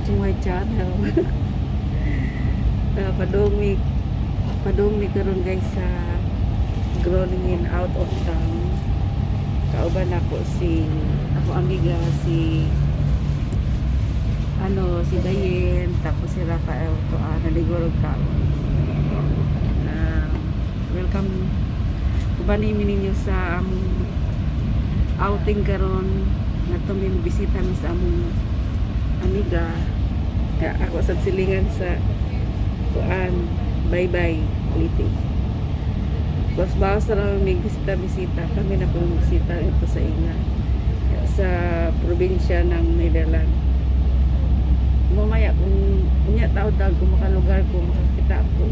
To my channel. Padung mi karon, guys, sa Groningen, out of town. Kauban ako si ako amiga, si ano, si Dayen, tapos si Rafael to, naligo rog kaon. Welcome uban mi ninyo sa among outing karon nga mi bisita mi sa among amiga. Kaya ako sa silingan sa kuan, bye bye Leyte. Bas bawas ra may bisita bisita kami na pong bisita ito sa inga sa probinsya ng Netherlands. Mamaya kung unya taod dag kung makalugar ko, makakita ko.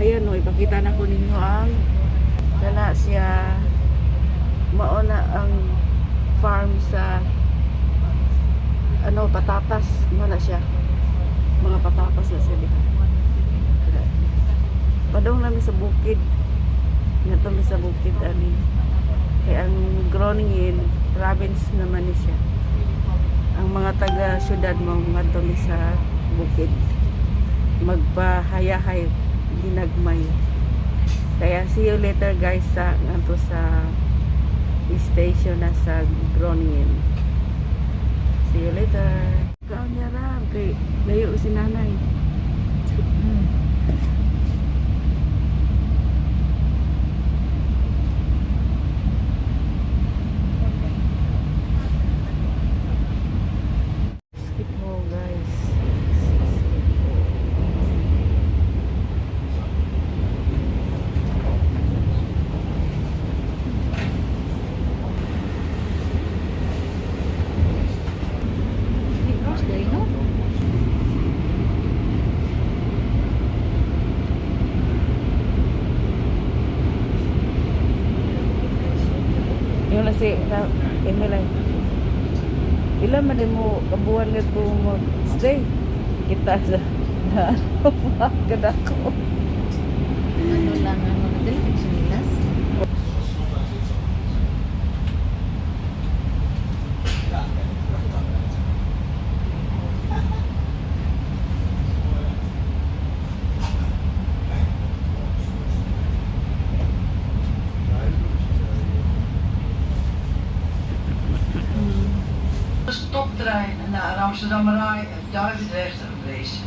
Ayan o, ipakita na ko ninyo ang kana siya, mao na ang farm sa ano, patatas. Mao na siya, mga patatas na siya dito. Padong namin sa bukid, ngadto mi sa bukid ani, kay ang Groningen province naman ni siya. Ang mga taga syudad mo ngadto mi sa bukid, magpahayahay ginagmay. Kaya see you later, guys, sa ngadto sa station na sa Groningen. See you later. Kaon niya ram kay layo si nanay. Schiphol, guys. Schiphol. Cross day, no? Yung na si na, Emily. Ila man din mo kabuan nga ko mag-stay. Kita sa na kada ko. Ano lang, ano, nadali kang sinilas? De stoptrein naar Amsterdam-Rai en Duivendrecht en Weesp.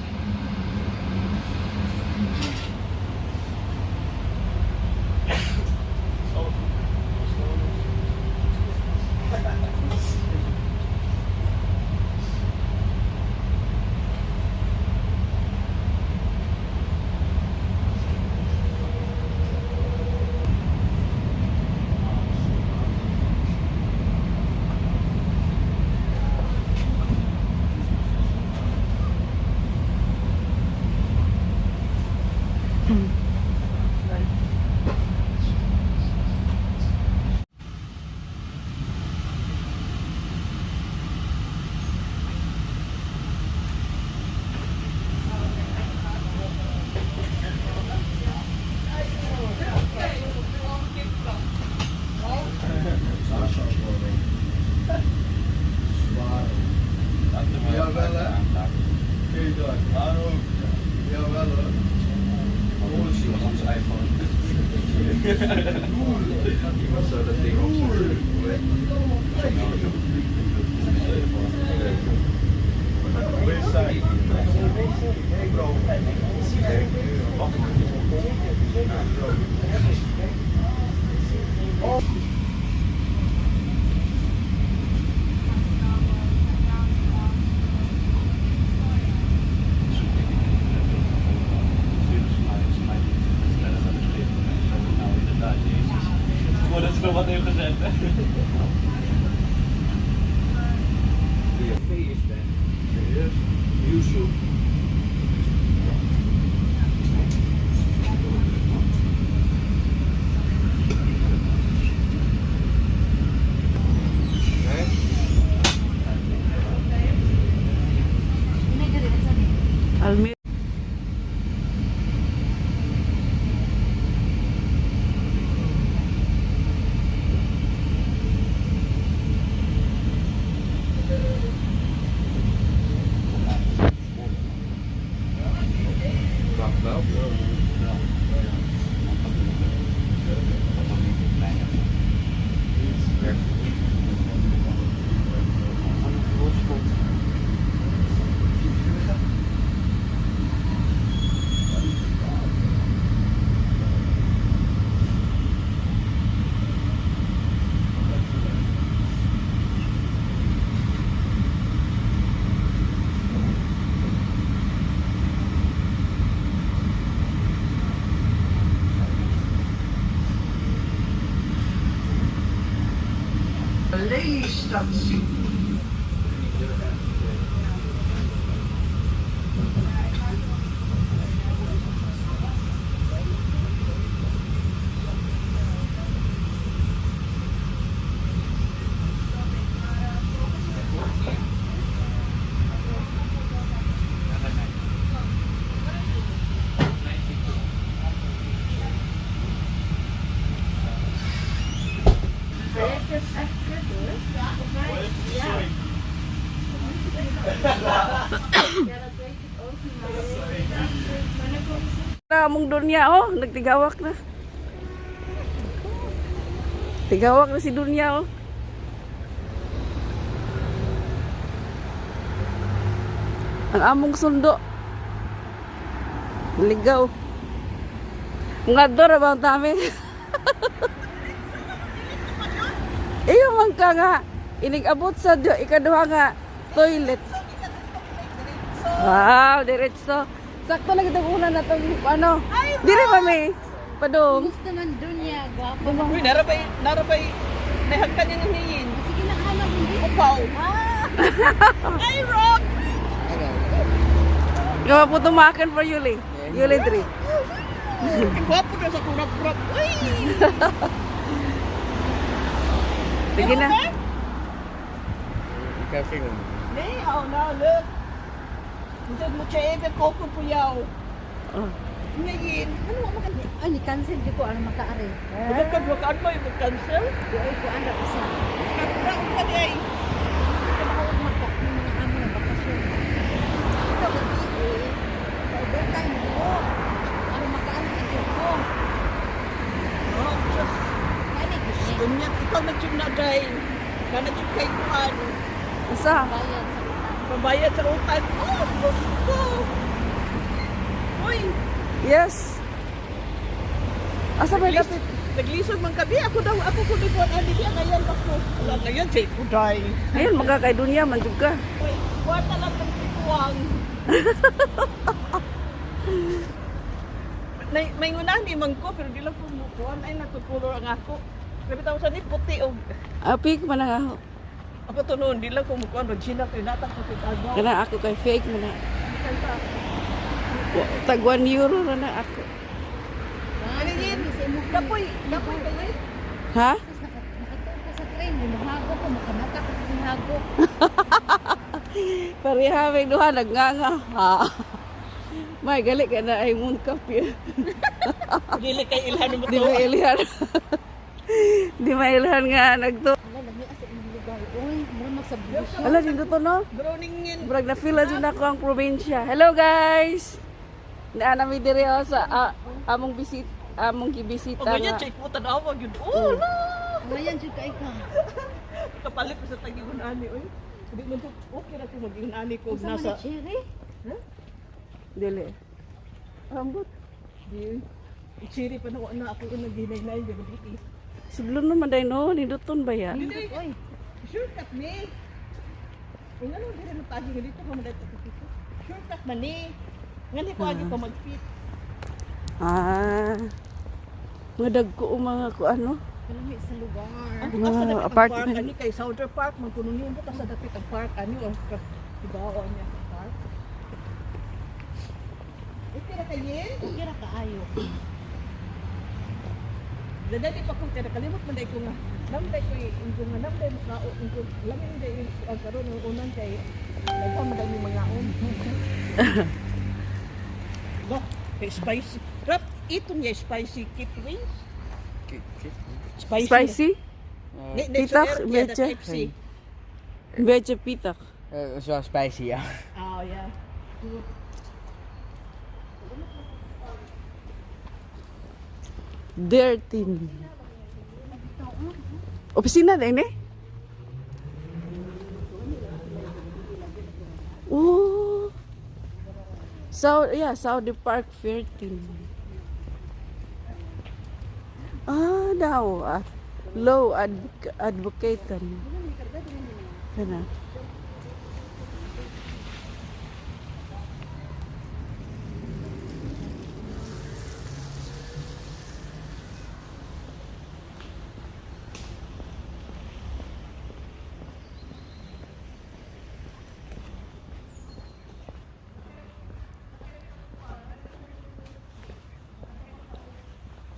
Lelystad. Na among dunya oh, nagtigawak na. Tigawak na si dunya oh. Ang among sundo. Ligaw. Mga dora ba ang dami? Iyo man ka nga. Inig-abot sa ikaduha nga toilet. Wow, diretso. Sakto lang itong una na itong ano. Dire pa may. Padong. Gusto man dunya, gwapo. Uy, narabay, narabay, nahagkan niya ng hiyin. Sige na hanap hindi. Upaw. Ay, Rock! Gawa po tumakan for Yuli. Yuli 3. Ang gwapo na sa kurap-kurap. Uy! Sige na. Ik heb vinger. Nee, oh nou, leuk. Dat moet je even koken voor jou. Oh. Ngayon, ano mo maganda? Ay, ni cancel di ko ano makaari. Wala ka, wala mo yung cancel? Di ay ko anda usa. Kakurang ka di ay. Ako maka mga amo na bakasyon. Ito gabi eh. Overtime ko. Ano makaano ito ko. Oh, Diyos. Kani gid Ganyan, ikaw na dyan na dahil. Na na dyan kay Kuan. Asa? bayad sa utang. Pambayad sa utang. Oh, Diyos ko. Uy, Yes. Asa may dapit? Naglisod man kami. Ako daw, ako ko di kuan ani diya ngayon ako. Wala ngayon say kuday. Ayun, mga kay dunya man jud ka. Uy, kwarta lang ng tikuang. May ngunahan ni man ko pero di lang ko mukuan ay natukulor ang ako. Grabe taon sa ni puti og Apik man ang ako. ako to noon di lang ko mukuan Regina kay natang ko kay Kana ako kay fake man na. Tag €1 ra na ako. Ano yun? Kapoy, kapoy kayo. Ha? Tapos nakatuon ko sa train, muhago ko, makamata ko sa muhago. Pareha may duha nagnganga. Ha. May gali ka na ay moon cup yun. Dili kay ilhan mo Di to. ba ilhan? Di mailhan nga nagto. Wala, lami asa imong lugar. Uy, mura magsabusyo. Ala dito to no. Groningen. Murag na feel na jud ako ang probinsya. Hello guys. Naa na mi diri oh, sa among bisit among O gibisita ganyan nga. check mo tanawa gyud. Oh, la. Ngayon, jud kay ka. Kapalit ko sa tagi ani oy. Di man to okay ra ko maging ani ko Unsa man nasa ni cherry? Dili. Ambot. Di chiri pa na na ako yung naghinay-hinay di ba dili. Sudlon naman day no, ninduton ba ya? Uy, Shortcut ni. Kung ano diri mo tagi nga dito ka man dito dito. Shortcut man ni. Ngani ko agi ko mag-fit. Ah. Mga dagko o mga ko ano. kalami sa lugar. Ang bukas sa Mga dapit ang park apartment. ani kay Southern Park man kuno niyo bukas sa dapit ang park ani ang ibaw niya sa park. Okay ra kayin? Okay ra kaayo. Dadali pa kong kaya kalimot man day ko nga namday ko ingo nga namday mo kao ingo lamin day ang karon ang unan kay nagpa man day mi mga on. Look, kay spicy. Rap ito niya spicy keep wings. Spicy. Spicy? Nee, nee, zo Pittig, erg, een ja, dat beetje. KFC. Een beetje pittig. Dat is wel spicy, ja. Oh ja. Dirty. Opisina din eh? Oh. Saudi, yeah, Saudi Park 13. Ah, daw. Ah, low advocate. Kana.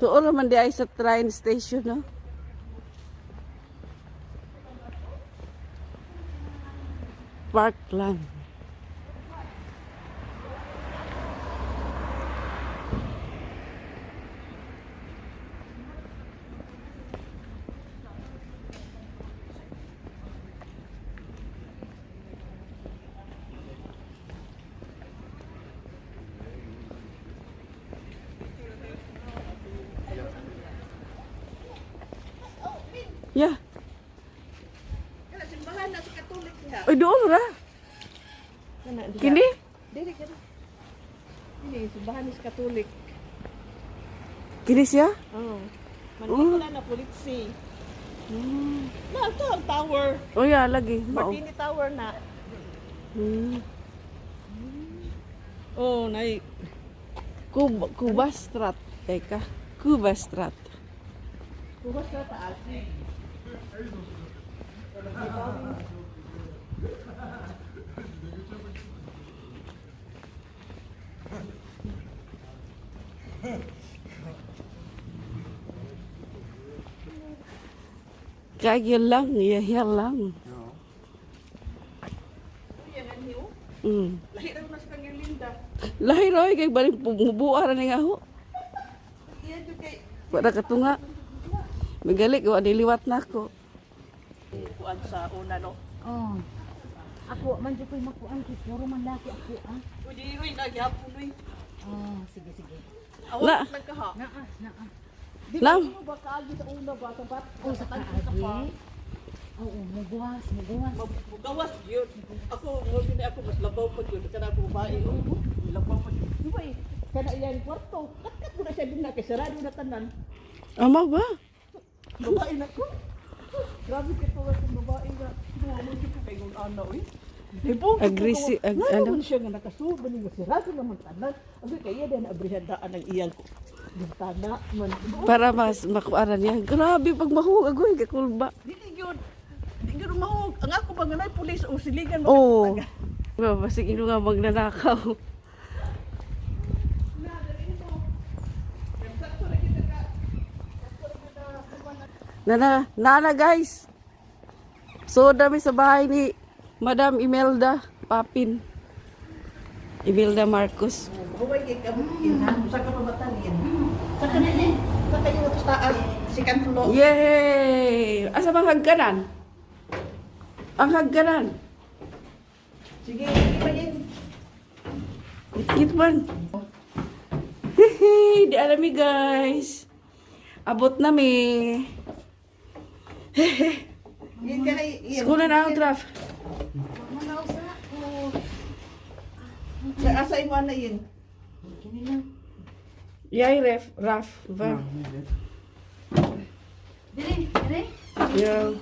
Tuon naman di ay sa train station, no? Parkland. Yeah. Kana simbahan na sa Katolik niya. Ay, doon ra. Kana diha. Kini? Dili kana. Dili simbahan ni sa Katolik. Kini siya? Oo. Manila na polisi. Na ito ang tower. Oh, yeah, lagi. Mao. Martini Tower na. Oh, nay. Cuba, Cuba Strat. Teka. Cuba Strat. Bukas na taas. Kaya lang, yeah, lang. Lahi ra mas kang Linda. Lahi roy kay baling mubuara ni nga ho. Iya jud kay Wala katunga. Magalik wa niliwat na ako. kuan sa una no. Oh. Ako man jud ko'y makuan kay puro man laki ako ah. Uy, uy, nagyapon uy. Oh, sige sige. Na. Awat lang ka ha. Naa, naa. Lam, Ano ba kaagi sa una ba sa bat? Oh, sa kaagi. Oo, muguwas, muguwas. Mugawas yun. Ako, mo gini ako mas labaw pa yun. Kana ako babae. Oh, labaw pa yun. Di ba eh, kana iyang kwarto. Katkat mo na siya din na kay sarado na tanan. ama ba? Babae na ko. Grabe kay tuwa sa babae nga. Duwa mo siya kay kung ana oy. Libog. Ano? Ano siya nga nakasuba ni nga sarado naman tanan. Abi kay iya din abrihandaan ang iyang ko. Bintana man. Para mas makuara niya. Grabe pag mahuog agoy kakulba. Dili gyud. Di gyud mahog. Ang ako ba nga nay pulis o siligan Oh. Ba, basig ino nga magnanakaw. Nana, nana guys. So dami sa bahay ni Madam Imelda Papin. Imelda Marcos. Huwag kay kamukin ha. Sa ka pabatalin. Sa kanilin. Sa kayo sa taas. Second floor. Yay! Asa bang hagkanan? Ang hagkanan. Sige, ibayin. Git man. Hehe, di alami guys. Abot na mi. Yan ka na iyan. School na na ang draft. Manausa ko. Sa asa imo na yun. Kini lang. Yay, ref, raf, va. Dire, dire. Yo.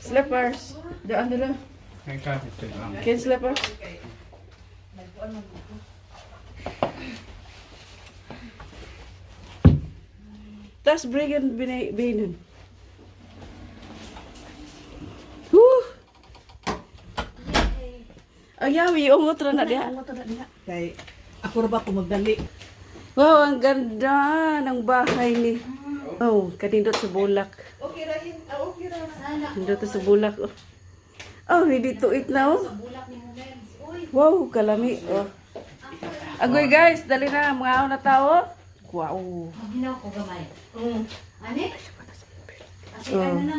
Slippers. Daan nila. Geen kaartje te lang. Geen slippers. Tas bringen benen. Woo! Ayaw, iungot ra na diha. Kay ako ra ba ko magdali? Wow, ang ganda ng bahay ni. Oh, kanindot sa bulak. Okay ra yun. Ah, okay ra. Nindot sa bulak. Oh, oh ready to eat na oh. Bulak ni Momens. Uy, Wow, kalami. Oh. Agoy guys, dali na mga na tao. Wow. maghinaw ko gamay. Ani? Asi Oh. ano na?